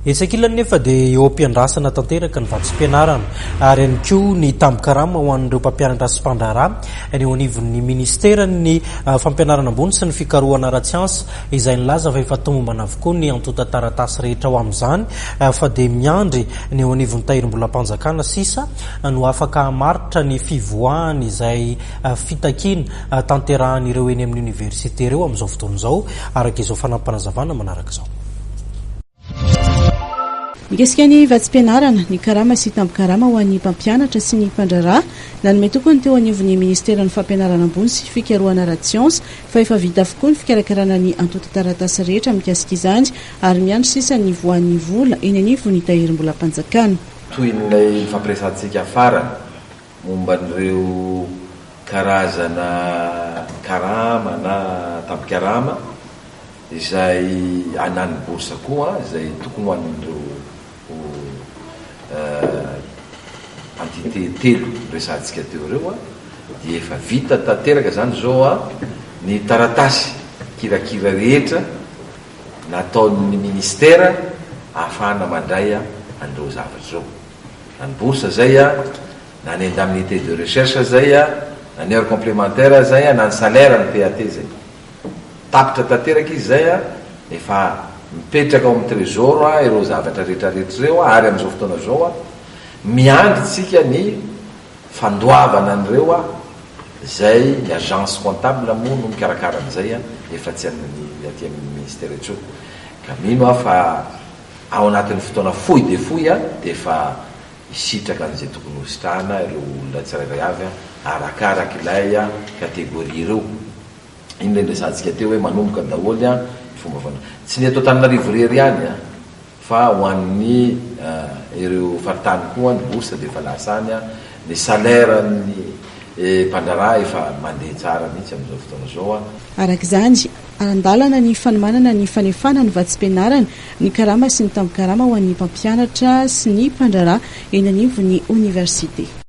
Etsy ankilany nefa dia eo am-piandrasana tanteraka ny vatsim-pianarana ary ihany koa ny tambin-karama ho an'ireo mpampianatra sy mpandraharaha ny eo anivon'ny ministeran'ny fampianarana ambony sy ny fikarohana ara-tsiansa izay nilaza fa efa tomombana avokoa ny antontan-taratasy rehetra ho amin'izany fa dia miandry ny eo anivon'ny tahirim-bolam-panjakana sisa no afaka hamaritra ny fivoahany izay fitakiana tanterahan'ireo eny amin'ny oniversite ireo amin'izao fotoana izao araka izao fanampinazavana manaraka izao. Mikasika ny vatsim-pianarana, ny karama sy tambin-karama ho an'ny mpampianatra sy ny mpandraharaha, nanome toky ny teo anivon'ny Ministeran'ny Fampianarana ambony sy fikarohana ara-tsiansa fa efa vita avokoa ny fikarakarana ny antontan-taratasy rehetra mikasika izany ary miandry sisa ny hivoahan'ny vola eny anivon'ny Tahirimbolam-panjakana. Tohin'ilay nifampiresahantsika farany momba an'ireo karazana karama na tambin-karama izay anan'ny bourse koa izay tokony ho an'ireo entité telo noresahantsika teo ireo dia efa vita tanteraka izany izao ny taratasy kirakira rehetra nataon'ny ministera ahafahana mandray an'ireo zavatra ireo na ny bourse izay na ny indemnité de recherche izay na ny heure complémentaire izay na ny salaire ny PAT izay. Tapitra tanteraka izy izay a, efa mipetraka ao amin'ny trésor a ireo zavatra rehetra rehetra ireo a, ary amin'izao fotoana izao a, miandry tsika ny fandoavana an'ireo a, izay ny agence comptable moa no mikarakara an'izay a, efa tsy an'ny aty amin'ny ministère intsony, ka mino aho fa ao anatin'ny fotoana fohy dia fohy a, dia efa hisitraka an'izay tokony hositrahana ireo olona tsirairay avy a, arakarak'ilay catégorie ireo. Iny ilay niresahantsika teo hoe manomboka daholo ny fomba fanao. Tsy ny eto Antananarivo irery ihany fa ho an'ny ireo faritany koa ny bourse dia efa lasa any, ny salaire an'ny mpandraharaha efa mandeha tsara mihitsy amin'izao fotoana izao. Araka izany, an-dalana ny fanomanana ny fanefana ny vatsim-pianarana, ny karama sy ny tambin-karama ho an'ny mpampianatra sy ny mpandraharaha eny anivon'ny oniversite.